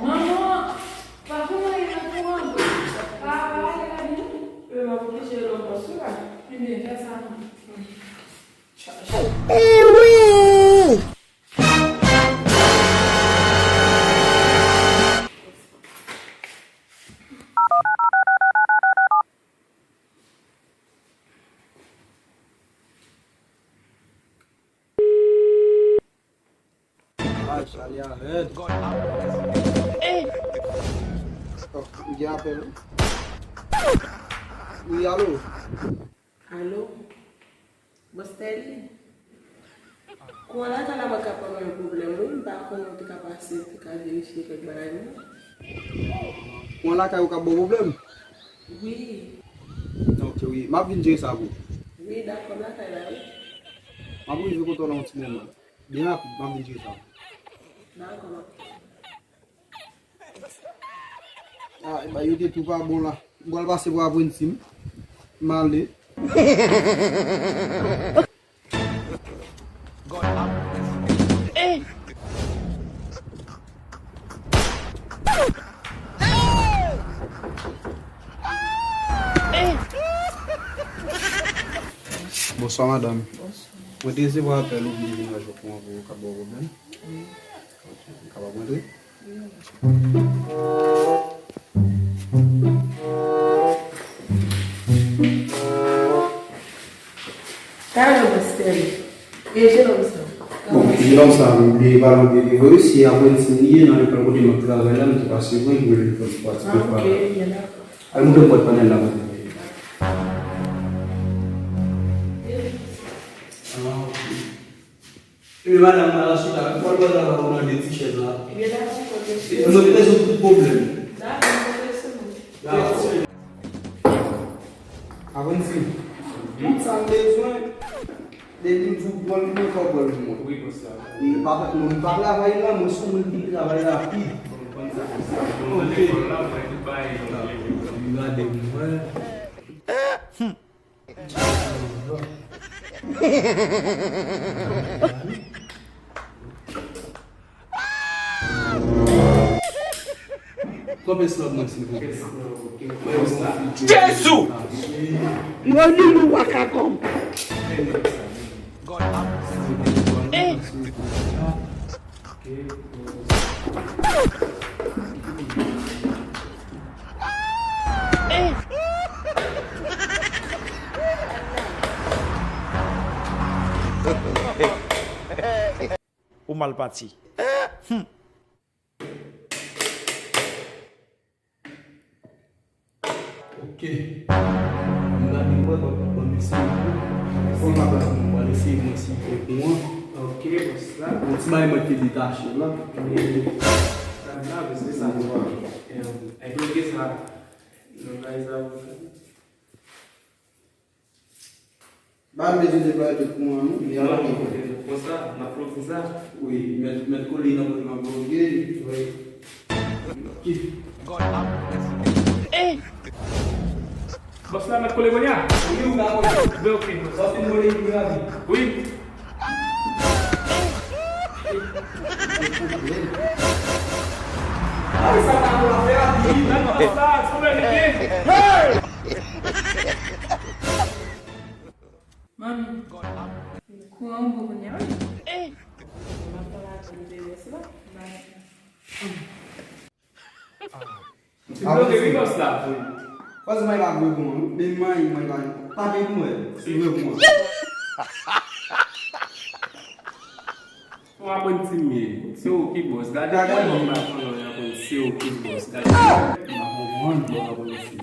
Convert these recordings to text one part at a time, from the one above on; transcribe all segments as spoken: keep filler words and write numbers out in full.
Manman, pa konn anyen nan kouran. Pa, pa ale la, vini. E, m ap oblije lòt bòs la. Ebyen, fè sa non. Chaje. Ay, Charlie a rèd. Oh, li gen apèl, wi. Wi, alo. Alo. Bòs Tèli. Kouran lakay la mwen ka pran yon pwoblèm, wi. M pa konnen ou te ka pase, te ka verifye kèk bagay, non. Kouran lakay ou ka ba w pwoblèm? Wi. Ok, wi. M ap vin jere sa pou ou. Wi, dakò, m lakay la, wi. M ap rive kote w nan yon ti moman. Byen rapid, m ap vin jere sa pou ou. Dakò, m ap. Ah, e ba yo te tou pa bon la. M pral pase pou apranti m. M ale. Bonswa, madanm. Bonswa. Mwen te resevwa apèl ou pou m te vin wè pou yon ka ba w pwoblèm. Wi. Ok, m kapab rantre? Talè, Bòs Tèli. E jenòm sa? Bon, jenòm sa, m bliye pale w de li, wi, se apranti m li ye nan lekòl kote m ap travay la, m te pase wè l pou l vin pran ti pati. Ah, ok, byen, dakò. Al montre m pòt panyèl la, mwen. Ah, ok. Ebyen, madanm, m al chita. Fò l pran travay ou nan de ti chèz la. Ebyen, dakò, fò l chita. Nou te sou tout pwoblèm. Dakò, fò l chita. Dakò. Apranti, tout sa m bezwen, depi m di w pran l pou mwen, fò w pran l pou mwen. Wi, bòs la. E pa fèt, mwen, m pa travay la, mwen se yon moun ki travay rapid. Mwen konn sa, bòs la. Mwen konn lekòl la, mwen tout bagay. Gade mwen. Twòp esnòb mwen, silvouplè. Jezi! Mwen li nou waka kòm. Ou mal pati. Hmm. Ok. M gade mwen, mwen, mwen, mwen eseye mwen. Mwen eseye mwen si mwen kouran. Ok, bòs la. Bon, ti bagay mwen te detache la. Sa la, bòs, se sa nou wè. Em, e bloke sa. Nan bagay sa, bòs la. Ba m bezwen deplwaye tout kouran nou. Non, konsa, n ap bloke sa. Wi, mèt, mèt kole nan kote m ap bloke. Wi. Ki? Bòs la mèt kole kounye a? Wi, ou ka kole. Ben, ok, bòs. Sa fin kole, wi, rapi. Wi. Ay, sa pa bon afè a, wi. Nan, bòs la, sou mwen, li. Hey! Manmi, kouran an bon kounye a, wi. M ap pale ak M P S la. M ap... Ti bloke wi bòs la. Bòs mwen pa vre bon, men mwen, mwen pa, pa gen pou mwen. Se vre pou mwen. Ou aprann ti m ye. Se ou ki bòs. Gade kòman m aprann ou aprann se ou ki bòs. Gade. M ap konprann, mwen aprann ti m.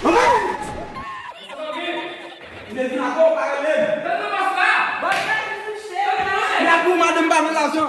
Manman! M te vin avè w, pa rele m. Tande bòs la! Tande bòs la! N ap pou madanm pa nan lajan.